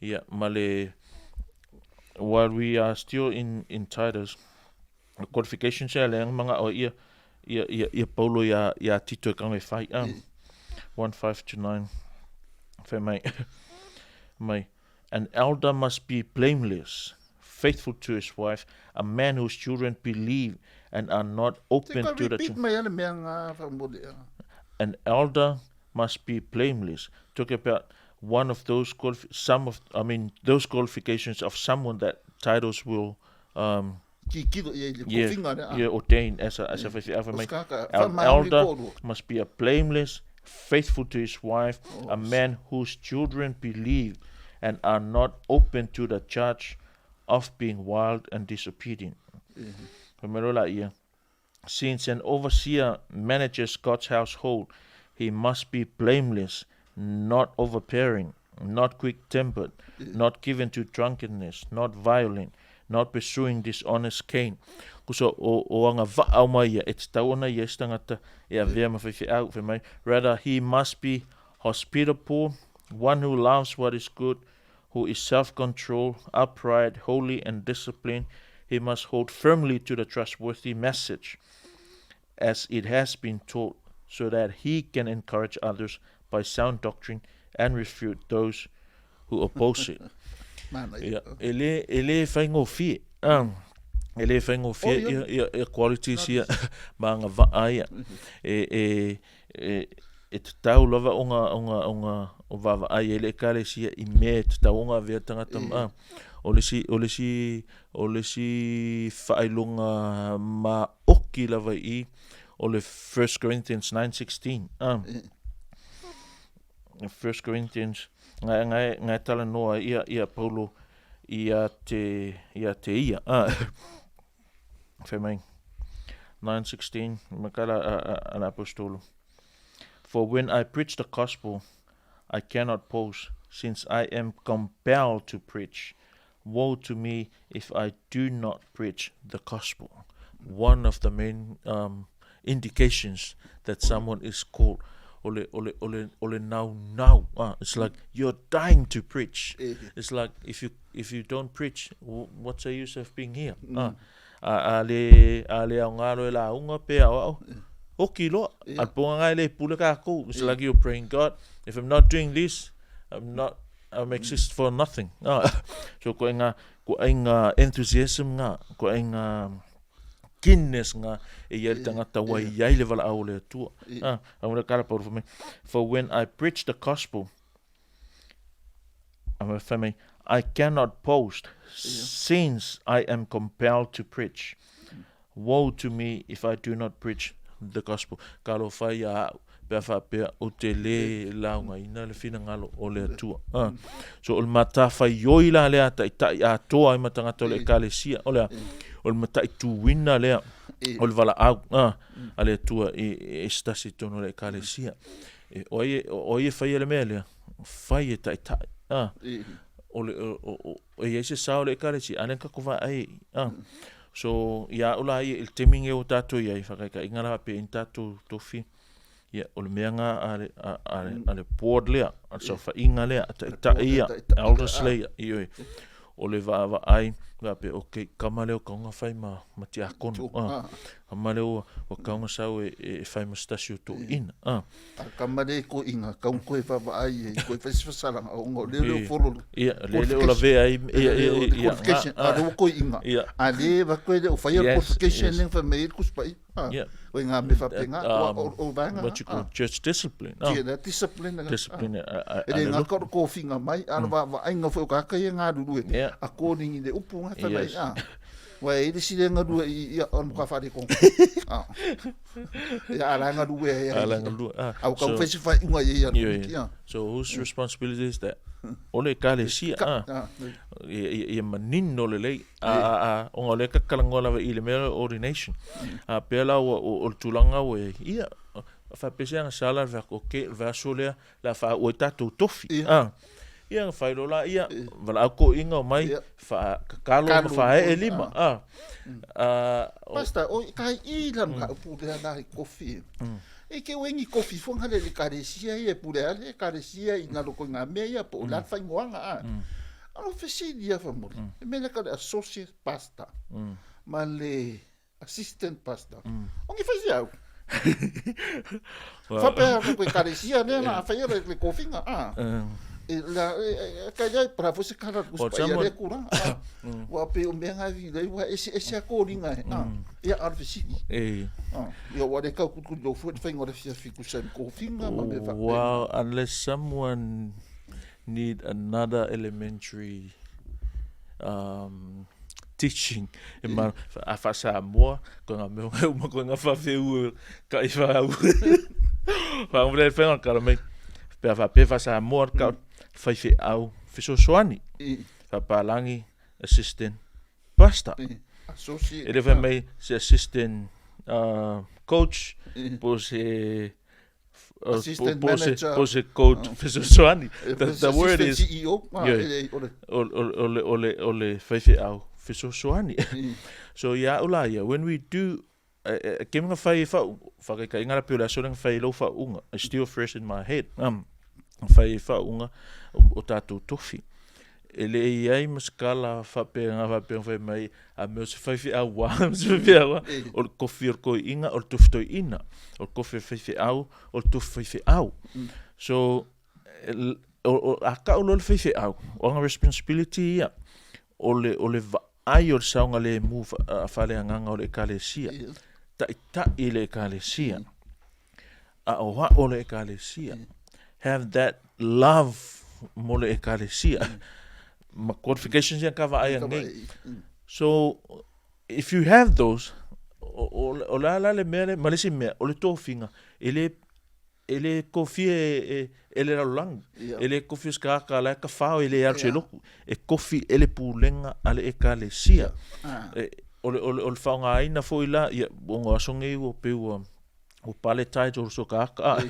Ia, ma le, while we are still in, in Titus, Qualifications ia lea maga'o ai ia ia ia ia Paulo iā iā Tito e kaga e fai a 1 5 to 9 fai mai mai an elder must be blameless faithful to his wife a man whose children believe and are not open to the repeat mai ale mea ngā whakamole a. An elder must be blameless talk about one of those some of I mean those qualifications of someone that titles will um, Titiro ia i le yeah, kofinga lea. yeah, ordained as a, as a faifeau fai mai. An elder must be a blameless, faithful to his wife, a man whose children believe and are not open to the charge of being wild and disobedient. Fai mai loa laia, Since an overseer manages God's household, he must be blameless, not overbearing, not quick-tempered, not given to drunkenness, not violent, not pursuing dishonest gain. Kusa o, o agavaa uma ia, e tatau ona i ai se tagata e avea ma faifeau, fai mai, rather he must be hospitable, one who loves what is good, who is self-controlled, upright, holy and disciplined, he must hold firmly to the trustworthy message as it has been taught, so that he can encourage others by sound doctrine and refute those who oppose it. Ia, e le, e le faigofie. Um, e le faigofie ia, ia, ia qualities ia ma agavaa ia. E, e, e, e tatau lava ona, ona, ona, o vaavaai ai le Ekalesia i mea e tatau ona avea tagata ma, o le isi, o le isi, o le isi faailoga maoki lava i i, o le 1 Corinthians 9:16. Ah. 1 Corinthians, ngai, ngai, ngai talanoa ia, ia Paulo ia te, ia te ia. Ah. Fai mai, 9:16, makala a, a, a le apostolo. For when I preach the gospel, I cannot boast, since I am compelled to preach. Woe to me if I do not preach the gospel. One of the main um, indications that someone is called ole ole ole ole naunau. Ah, it's like you're dying to preach. It's like if you if you don't preach, what's the use of being here? Ah, a, a le a le aoga loa e lauga pe aoao. Oki loa. A le poga e le pule kākou. It's like you're praying, God, if I'm not doing this, I'm not I'm exist for nothing. Ah, so ko ai ngā, ko ai ngā enthusiasm ngā, ko ai ngā keenness ngā e ia le tangata ua i ai le valaau o le Atua. Ah, a ngore kala pauru fai mai, For when I preach the gospel, a ngore fai mai, I cannot boast, since I am compelled to preach. Woe to me if I do not preach the gospel. Ka alofa ia a'u, pe a faapea ou te lē laugaina le finagalo o le Atua. Ah. So o le matafaioi la lea a taitai atoa ai ma tagata o le Ekalesia, o le a? O le mataituina lea o le valaau ah, a le Atua i, i se tasi i totonu o le Ekalesia. E, o ai e, o ai e faia le mea lea? Fai e taitai. Ah. O le, o, o, o, e i ai se sao o le Ekalesia, a lea na tatou vaai ai. Ah. So, ia a'u la ia i le taimi lenei ua tatou i ai, faataitaiga la faapea i ni tatou tofi, ia, o le mea lena a le, a, a le, a le board lea, a le saofaiga lea, a taitai ia, elders lea, ioe, o le vaavaai, faapea, okay, kama lea ua tatau ona fai ma, ma tiakono, ah, kama lea ua, ua tatau ona sau e, e fai ma se tasi o toeaina, ah. A kama le koʻiga, kau koe vaavaai ai, koe fai se fasalaga, ona o lea leo follow le Ia, le le o lavea ai, ia, ia, ia, qualification, a lea ua koʻiga, a le va koe le o faia qualification lea fai mai ai le Tusi Paia. Koe ngā mea faapena, o vaega. What you call church discipline. Ia, la discipline. Discipline. E le ngā ka o le kofiga mai, a o le vaavaaiga foi o kāka ia galulue, according i le upu nga fai mai, Ua e i le isi lea galue i ia o le matua faaletonu. Ia a la galue ai. A la galue. Ah. A ua tau fai se faaiuga i ai ia. So whose responsibility is that? O le Ekalesia, ah. Ia manino lelei. A a a ona o lea ka talanoa lava i le mea o ordination. A pea la ua o le tulaga ua i ai. Ia, faapea se agasala le fai atu, okay, o le vaiaso lea le a faauu ai tatou tofi. Ia. Ia, na fai loa la, ia, valaau toeaiina omai, faakakalo ma faaee lima. Pastor, o kai i la mataupu lea la i kofi. E ke ue ni kofi fo ngale le ekalesia ia e pule a le ekalesia i ngalo ko ngā mea ia po o la whaingoanga a. Alo fesili ia whamuri. E mea lea ka le associate pastor ma le Assistant pastor. O ni faifeau. Faapea ko ekalesia lea na faia le kofiga a. E la e ka iai para foi se kala ku pa ia le kura. Ua pe o mea ngai vi lei ua ese ese a kolinga e. A. Ia al fesili. E. A. Ia ua le kau ku lo foi whainga o le fiafi ku sa kofiga ma me faapena. Well, unless someone need another elementary um, teaching e ma a faa-Samoa koe ngā mea ngai uma koe ngā whawheu ka i whau. Whakamule e whenga kara mai pea whapea faa-Samoa ka whai wheau fesoasoani. Whapalangi assistant pastor. Associate. E le whai mai se assistant coach po se Assistant manager. Po se coach fesoasoani. The word is CEO. Yeah. O le faifeau fesoasoani. So ia au la ia, when we do, ke mga whai e whau, whakaikainga la pe o le aso lenga whai e lau whaunga, it's still fresh in my head, whai e whaunga o tātou tofi. E le i ai ma se kala faapea faapea fai mai a mea o se faifeau ua ma se faifeau ua o le kofi o le koiina o le tofi toeaina o le kofi o le faifeau o le tofi faifeau. So a kau loa le faifeau o ana responsibility ia o le o le vaai o le saogalemu faaleagaga o le ekalesia, taitai le ekalesia, aʻoaʻo le ekalesia, have that love mo le ekalesia. Ma qualifications ia ka vaai anei. So, if you have those, o le a la le mea le, ma le isi mea, o le tofiga, e le, e le kofia e le lalolagi, e le kofia o se tagata la e tafao e le alu se lotu, e kofi e le pulega a le ekalesia. O le, o le, o le faaaogaina foi la, ia, ona o aso nei ua pei ua, ua pale title so ka aka a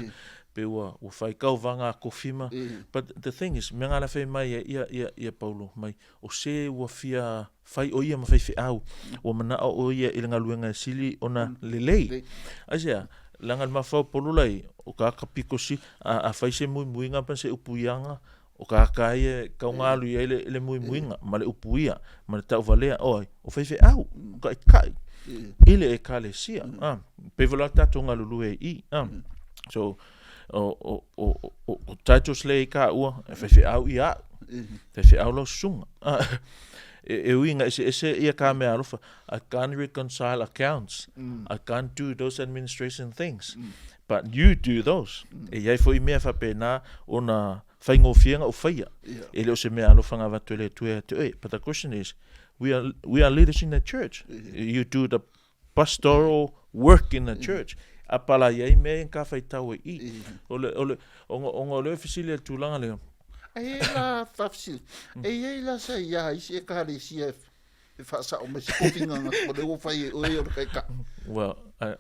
pe ua ua fai tauvaga a kofi ma but the thing is mea la fai mai e ia ia ia Paulo mai o se ua fia fai o ia ma faifeau ua manao o ia i le galuega e sili ona lelei aisea leaga le mafaufau Paulo lai o ka aka piko si a fai se muimuiga pa se upuiaga o ka aka ia e kauga alu i ai le muimuiga ma le upuia ma le tauvalea o ai o faifeau o taitai i le ekalesia a pei foi la tatou galulue i i a so o titles lea i taua e faifeau ia au faifeau lau susuga a e ui ina eseese ia ka mea alofa I can't reconcile accounts I can't do those administration things but you do those e iai foi mea faapena ona faigofie ona ou faia. E le o se mea alofa na avatu e le Atua ia te oe. But the question is, we are leaders in the church. You do the pastoral work in the church. A pala i ai mea ia ka faitau ai i. O le, o le, ona, ona o lea e fesili i le tulaga lea. E i ai la faafesili, e i ai la sa ia isi ekalesia e faasao mai se kofiga na o le ua fai e oe o le kaikai. Well, I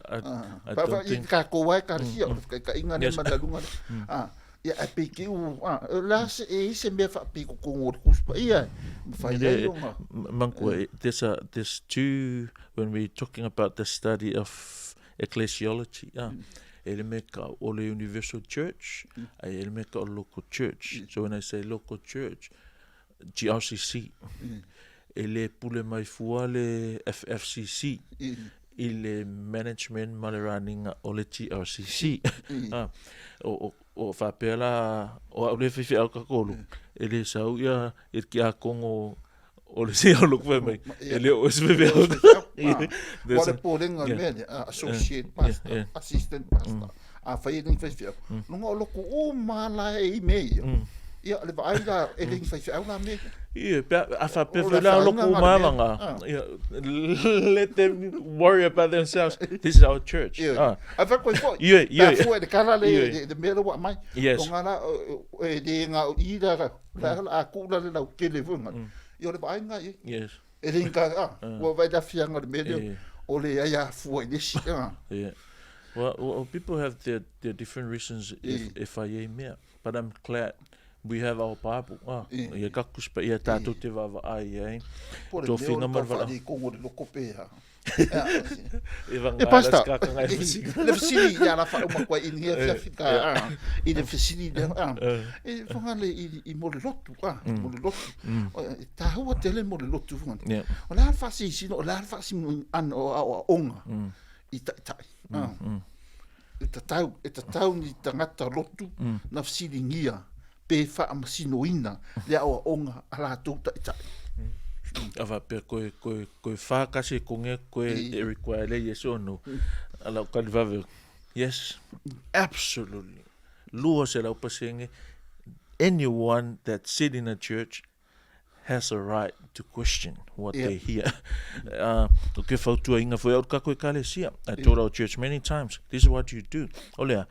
don't think... Kākou ai ekalesia o le kaikaiga lea ma le aluga lea. Ah, ia ae pei te i ua, ah, o le a se, e i ai se mea faapei totonu o le Tusi Paia e mafai ai ona... Manatua, there's a, there's two, when we're talking about the study of ecclesiology, ah, e le mea ka o le universal church, ae e le mea ka o le local church. So when I say local church, GRCC, e le pule mai fua le FFCC i le management ma le running o le GRCC. O faapea la, o au le faifeau kakolu, e le sau ia i le kiakono o le sia o loku fai mai, e le o se faifeau. Ua le popolega o le mea lea, associate pastor, assistant pastor. Afai e le ni faifeau, luga o loku uma la e i mea ia. Ia, le vaai la, e le ni faifeau la mea ia. Ia, pe a faapea foi la o loku uma lava ia, let them worry about themselves. This is our church. Ia, a fa koe foi. Ia, ia. Ta fua le kala le, le mea le ua mai. Yes. O ngā la, e le ngā o i la, la, a ku la le lau kele foi ngā. Ia, o le vaai ngā ia. Yes. E le inga, a, ua vai la fianga le mea lea, o le ai a fua i le isi, a. Yeah. Well, people have their different reasons if, if I ai mea. But I'm glad. We have our Bible. Ah, E. ia ka kusi paia tātou te vaavaai ai. Po le mea o Tofiga le ma le valaau. tau faaletonu o le loko pe a. E E vanga pastor, la skakanga e fasika. le fesili ia la whauma koe i ni awhi ka, i le fesili lea, e whangale i mo le lotu, mo le lotu. E tāhua tele mo le lotu whangale. O le a le whaasisina, o le a le whaasimu ana o ao a onga i taitai. E tatau, e tatau ni tangata lotu na fesilingia pe whaamasinoina le ao a onga a latou taitai. A faapea koe, koe, koe whakasi e konge koe e require le yes or no. A lau kali vave, yes, absolutely. 200%, anyone that sit in a church has a right to question what they hear. O ke fautuaina foi au kako ekalesia. I told our church many times, this is what you do. O lea,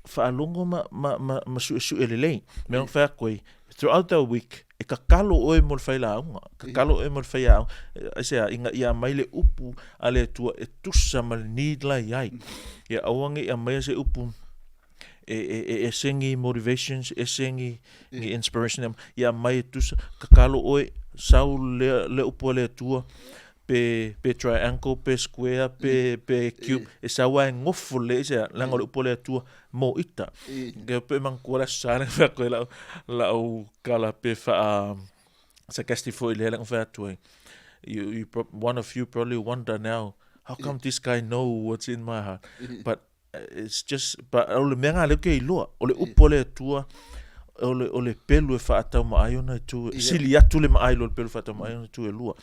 faalogo ma, ma, ma, ma suesue lelei. Mea ona whai koe, throughout the week, e kakalo oe mo le whailāunga, kakalo oe mo le whaiāunga, aisea, inga ia mai le upu a le Atua e tusa ma le need la iai. Ia aua nge ia mai se upu e, e, e ese ngi motivations, ese ngi, ngi inspiration, ia mai e tusa, kakalo oe, sau le, le upu a le Atua, pe, pe triangle, pe square, pe, pe cube, e sau ai ngofo le ise, langa o le upu a le Atua, mo ita. Ke pe mangkua la sa le fa koe lau, lau kala pe fa sarcastic foi le langa fa atu ai. You, you pro, one of you probably wonder now, how come this guy know what's in my heart? But it's just, but o le mea ngā leo ke iloa, o le upu a le Atua, o le, o le pelu e whaatau ma ai ona i tū, sili atu le ma ai lo le pelu whaatau ma ai ona i tū e lua.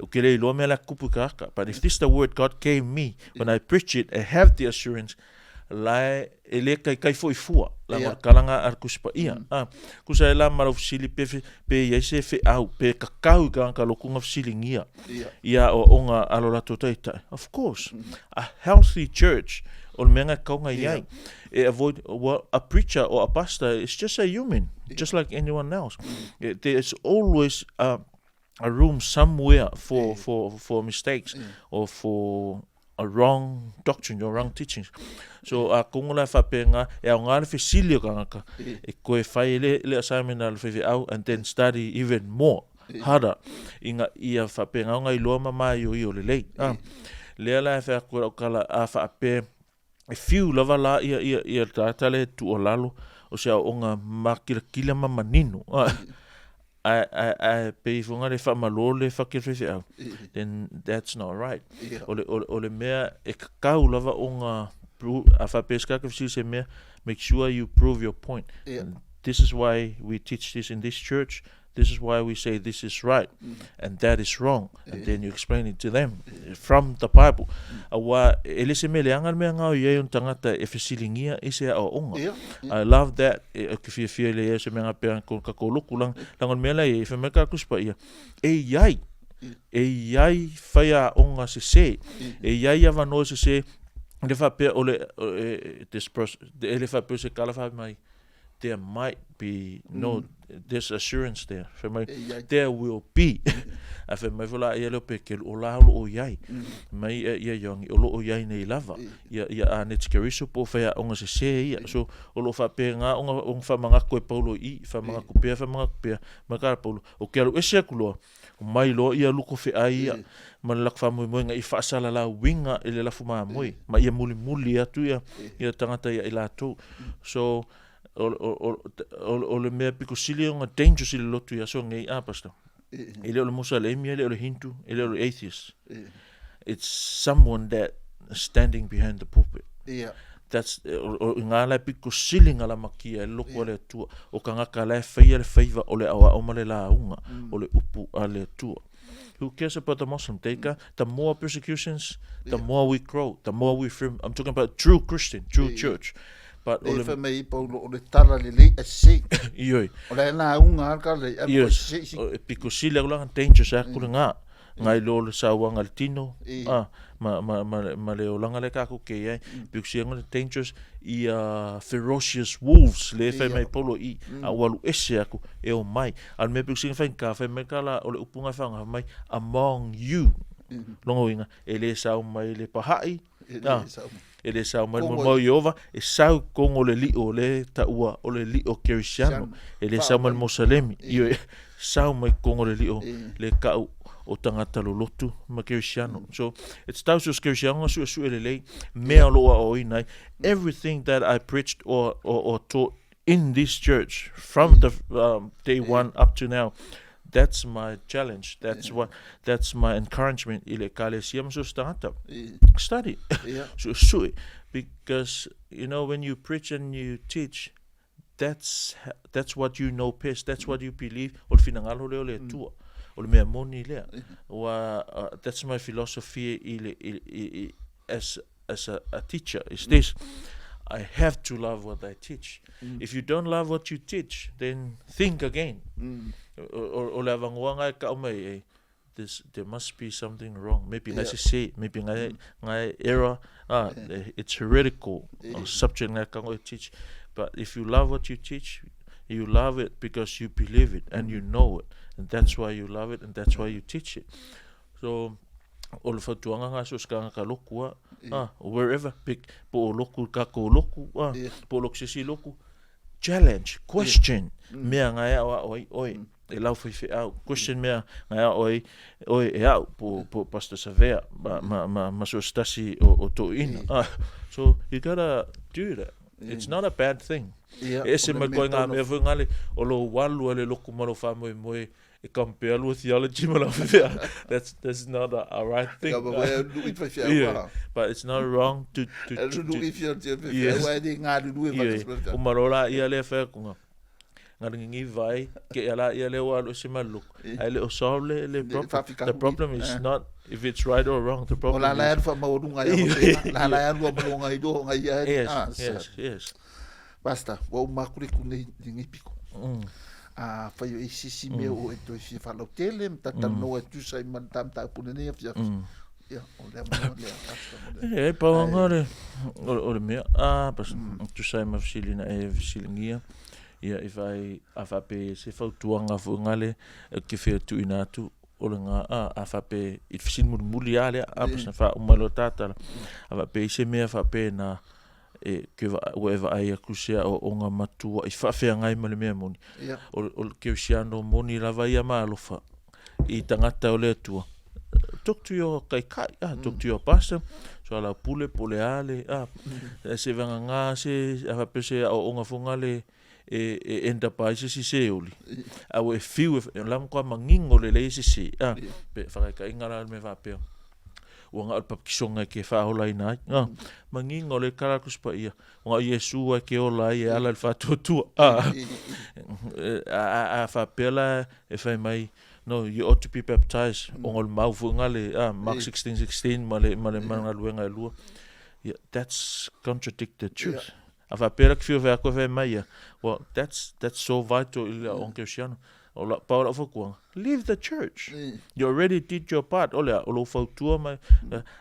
O ke le iloa mea la kupu ka aka. But if this the word God gave me, when I preach it, I have the assurance, la e le kai kai foi fua, la yeah. kalanga a le kusipa ia. Ah, kusa e la ma lau fesili pe, pe iai se feau, pe kakau i ka ka lokunga fesilingia. Ia o onga alo latou taitai. Of course, a healthy church, o le mea nga kaunga iai. E avoid, well, a preacher or a pastor is just a human, just like anyone else. There is always a room somewhere for, for mistakes or for a wrong doctrine or wrong teachings. So a kongo la whapenga, e au ngā le fesili o kangaka, e koe whai e le, le assignment a le whaiwhiau and then study even more harder i nga ia whapenga o ngā iloa ma mai o i o le lei. Ah, lea la e whai aku rau kala a whaape, e fiu lava la ia ia ia tata le tuualalo o se aoaoga makilikili ma manino. Ah, ae ae ae pei foga le faamalo le fake faifeau, then that's not right. O le o le o le mea e kakau lava ona a faapea se tagata fesili se mea, make sure you prove your point. This is why we teach this in this church, this is why we say this is right and that is wrong, and then you explain it to them from the Bible. Aua e le se mea leaga le mea ngao i ai o ni tagata e fesiligia i se aoaoga. I love that, e ke fiafia i le ia se mea ngapea ko ka ko loku langa, langa o le mea la i ai, fai mai ka kusi paia, e iai, e iai whai aoga sese, e iai avanoa sese, le faapea o le, e, this person, e le faapea o se kala whae mai, there might be no there's assurance there fai mai there will be a fai mai foi la ia leo pe ke o la o loo iai mai ia ia ioangi o loo iai nei lava ia ia a ne tikeriso po fai aoga sese ia so o loo faapena ona ona faamagako e Paulo i faamagako pea faamagako pea mai ka Paulo o ke alu ese aku loa Mai loa ia luko feʻai ia ma le lako faamoemoega i faasalalauiga i le lafu mamoe ma ia mulimuli atu ia ia tagata ia i latou. So o o o o le mea piko sili ona dangerous i le lotu i aso nei a pastor. E le o le Musalemi, e le o le Hindu, e le o le atheist. It's someone that standing behind the pulpit. That's o, o, i ngā lae piko sili ngā lamakia e loko a le Atua. O kangaka lae whaia le whaiva o le aoao ma le lāunga o le upu a le Atua. Who cares about the Muslim? They ka, the more persecutions, the more we grow, the more we firm. I'm talking about true Christian, true church. But o Le le, fai mai Paulo o le tala lelei a sese. Ioi. O le lauga a ka le a Yes. sese si. O, e piko sili aku langa dangerous aku le ngā. Ngai lo le sauaga le tino, a, ma, ma, ma, ma le olaga lea kakou ke iai, because ia le dangerous ia ferocious wolves le fai mai Paulo i, a ua alu ese aku e omai. A o le mea piko sili faigata, fai mai ka la, o le upu ga e faaaoga, fai mai, among you. Lona uiga, e le sau mai le pahaʻi, E le sau mai. E le sau mai le Kogo molimau Ieova, e sau kogo le lio o le taua o le lio Kerisiano. E le sau mai le Mosalemi. Ioe, sau mai kogo le lio le kau o tagata lolotu ma Kerisiano. So, e tatau so se Kerisiano ona suesue lelei mea o lo o aoaoina ai. Everything that I preached or, or, or taught in this church from the day one up to now, that's my challenge, that's what, that's my encouragement i le ekalesia ma so se tagata. Study, suesue, because, you know, when you preach and you teach, that's, that's what you know best, that's what you believe, o le finagalo lea o le Atua. O le mea moni lea. Ua, that's my philosophy i le, i, i, i, as, as a, a teacher, is this, I have to love what I teach. If you don't love what you teach, then think again. O, o, o le avanoa e kau mai e, this, there must be something wrong. Maybe ngai sese, maybe ngai, ngai error, ah, it's heretical subject ngai kango e teach. But if you love what you teach, you love it because you believe it and you know it. And that's why you love it and that's why you teach it. So, o le fautuaga ga so se tagata loku a, ah, wherever, pe, po o loku i kakou loku, ah, po o loku se isi loku, challenge, question, mea ga e aoao ai oe, e lau faifeau, question mea ga e aoao ai oe e au, po, po Pastor Savea, ma, ma, ma, ma so se tasi o, o toeaina, ah, so you gotta do that. It's not a bad thing. E ese mai koe ngā mea foi ngale, o lou alu a le loku ma lou faamoemoe, e compare lua theology ma lau faifeau. That's, that's not a, a right thing. Ka wawe e nui faifeau Yeah. aha. But it's not wrong to, to, E to, nui to theology faifeau Yes. e le galulue Ia, whakasmata. o malo la ia lea whai akunga. Ngā ringi vai, ke ia la ia lea wa alu ese maluku. Ai le o solve le, le Le problem. whawhikahu The problem is Eh. not if it's right or wrong. The O problem la la is... alu whaamaolunga ia Ia. La la alu whaamaolunga i roho ngai ia. Yes, Ah, yes, yes. Pastor, ua uma aku le ku nei lenei piko. A fai o sisi mea o e toe fia faalautele ma talatalanoa e tusa ai ma le ta mataupu i lenei afiafi. Ia, o lea mea lea, Pastor, mo le. E pau anga le, o le mea, a, pas, tusa ai ma fesili na e fesiligia, ia i whai, a whape se fautuaga foi ngale, e ke fia tuuina atu, o le ga, a, a whape, i le fesili mulimuli a lea, a, pas na faauma loa tatala, a whape i se mea whape na, e, ke va, ua e vaai aku se aoaoga matua i faafeagai ma le mea moni. Ia. O, o le kerisiano moni lava ia ma alofa i tagata o le Atua. Talk to your kaikai, ah, talk to your pastor, so ala pule po le a le, ah, se vagagā se, a faapea se aoaoga foi gale e, e end up ai se isi seoli. A ua e fiu e, la matua manino lelei se se, ah, pe faakaikaiga la le mea faapea. Ua gao le papakisoga e ke faaolaina ai. Ah, manino le kala Tusi Paia, ua gao Iesu e ke ola ai e ala i le faatuatua. Ah, a, a, a faapea la e fai mai, no, you ought to be baptized, ona o le mau foi gale, ah, Mark 16:16 ma le, ma le ma galuega e lua. Yeah, that's contradict the truth. A faapea la ke fia fai atu e fai mai ia, well, that's, that's so vital i le aoga kerisiano. O la, pau lau fautuaga, leave the church. You already did your part. O lea, o lou fautua mai,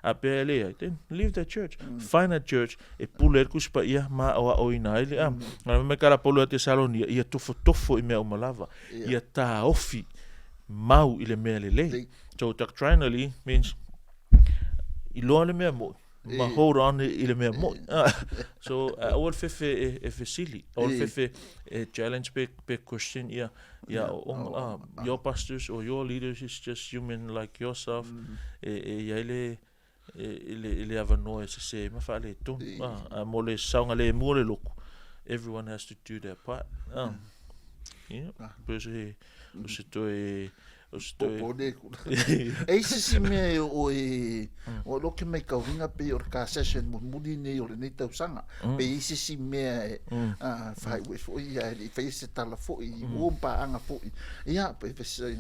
a pea e leai, then leave the church. Find a church e pule ai le Tusi Paia ma aoaoina ai le, a. Fai mai ka latou ia Tesalonia, ia tofotofo i mea uma lava. Ia taofi mau i le mea lelei. So doctrinally means iloa le mea moi, ma hold on i le mea moi. So aua le fefe e fesili, aua le fefe e challenge pe, pe question ia, ia aoaoga. Your pastors or your leaders is just human like yourself. E, e i ai le, e, le, le avanoa e sese ai ma faaletonu. A mo le saogalemu o le loku, everyone has to do their part. Yeah, pe se, o se toe, o se toe. Popo le kula. E isi si mea e o e, o lo ke mai kauhinga pe o le ka session mulimuli nei o lenei tausaga. Pe isi si mea e, a, whai ue foi ia, e le whai se tala foi, i o mpaaga foi. Ia, pe fe se,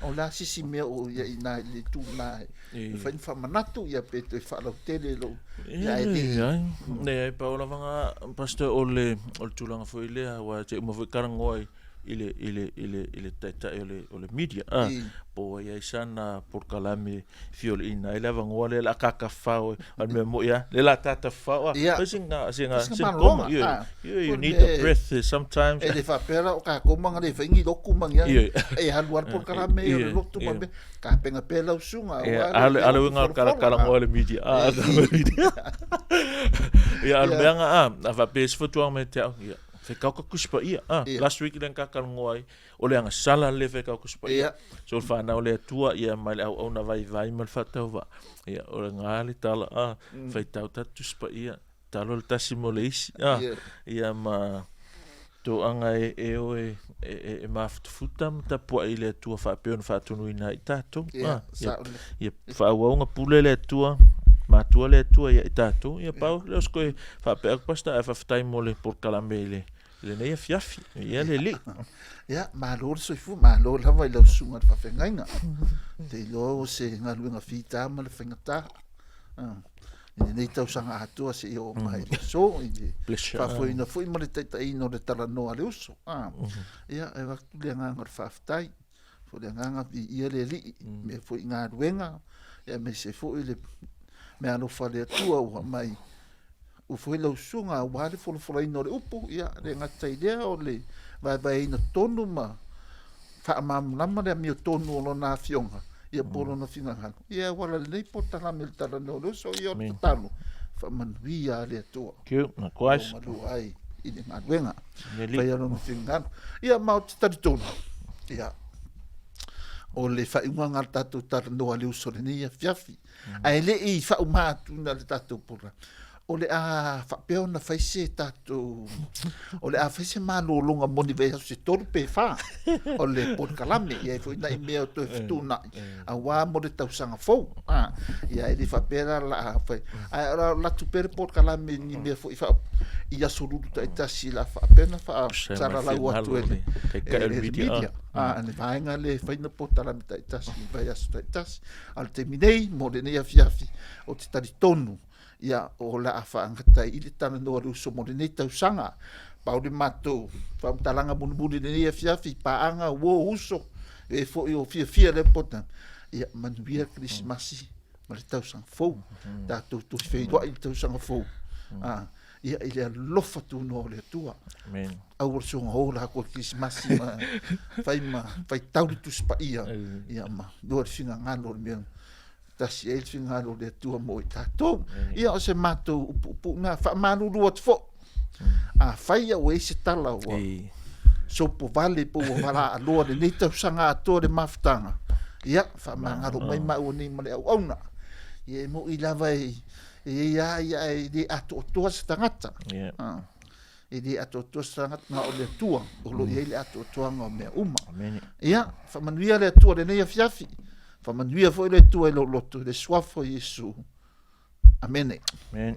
o la sisi mea o ia i nā i le tū nā e, e whai ni whamanatu ia pe toe whaalautele lo, ia e le. Leai, leai, pau lava ngā, Pastor, o le, o le tulaga foi lea, aua te uma foi talanoa i, i le i le i le i le taitai o le o le media a po ua i ai sana polokalame e fia oleina ai le avanoa lea o le a tatafao a o le mea moi a lea o le a tatafao a Ia. fai sina sina Sina sina malologa, komo ioe a. ioe O you le need a mea e- breath sometimes E le faapea la o tatou ma le fai ni lotu ma ni a Ioe. e alu lava le polokalame o le Ioe, lotu ma ioe. mea tapena pea lau susuga Ia, aua a le a le uiga o le kalakalagoa i le media a E, le media ia a o le Ia. mea na a a faapea se fautuaga mai ia te au ia faitau ka Tusi Paia a Ia. last week lea na tatalanoa ai o le agasala le faitau Tusi Paia Ia. so o le fanau a le Atua ia ma le auauna vaivai ma le faatauvaa ia o lena le tala a faitau tatou Tusi Paia talo le tasi mo le isi a Ia. ia ma toaga e e o e e e mafutafuta ma tapuai i le Atua faapea ona faatonuina ai i tatou Ia, a ia sao lelei. ia faaauau ona pule le Atua matua le Atua ia i tatou ia pau lea o se toe faapea atu pastor ae faafetai mo le polokalame i le i lenei afiafi ia le alii. Ia, malo le soifua, malo lava i lau susuga i le faafeagaiga. Te iloa o se galuega fita ma le faigata. Ah, i lenei tausaga atoa seia oo mai i le aso, i le Bless you. faafoeina foi ma le taitaiina o le talanoa a le uso. Ah, ia, e avatu le agaga o le faafetai. Foi le agaga viia le Alii, mea foi i galuega, ia aemaise foi le meaalofa a le Atua ua aumai ua foi lau susuga aua le folafolaina o le upu, ia le gata i lea o le vaevaeina tonu ma faamalamalama le amiotonu o lona afioga, ia po o lona finagalo, ia e auala lelei po o talame i le talanoa o le uso, ia o le tatalo, faamanuia le Atua. Thank you. Likewise. O galua ai i le galuega. Neli. Faia lona finagalo. Ia ma ou te talitonu, ia, o le faaiuga lena o le tatou talanoa i le uso i lenei afiafi. Ae le i faauma atu le tatou polokalame, o le a faapea ona fai se tatou, o le a fai se malologa mo ni vaiaso se tolu pe fa o le polokalame, i ai foi nai mea o toe fetuunai, aua mo le tausaga fou. A, ia e le faapea la la a fai, ae o le a alu atu pea le polokalame i ni mea foi faa, i aso lulu taitasi o le a faapea ona faasalalau atu e le, e le media. A, le vaega lea e fai na polokalame taitasi i vaiaso taitasi. A o le taimi nei, mo lenei afiafi, ou te talitonu, ia, o le a faagata ai i le talanoa a le uso mo lenei tausaga. Pau le matou faamatalaga mulimuli i lenei afiafi, paaga, uo, uso, e foi o fiafia lea pota. Ia, manuia le Kerisimasi ma le tausaga fou. Tatou toe feiloai i le tausaga fou. A, ia, i le alofa tunoa o le Atua. Amen. Aua le soona ola atu i le Kerisimasi ma fai ma faitau le Tusi Paia, ia ma lua le finagalo o le mea tasi ai le finagalo o le Atua mo i tatou. Ia, o se matou upuupuuga, faamalulu atu foi. Afai ua i ai se tala ua sopovale po ua valaaloa lenei tausaga atoa le mafutaga, ia, faamagalo mai maua nei ma le auauna. Ia, e moni lava e i ai lava, ia, ae le atoatoa se tagata. E le atoatoa se tagata, na o le Atua o lo o i ai le atoatoaga o mea uma. Ia, faamanuia le Atua i lenei afiafi. Faamanuia foi le Atua i lou loto i le suafa o Iesu. Amene. Amen.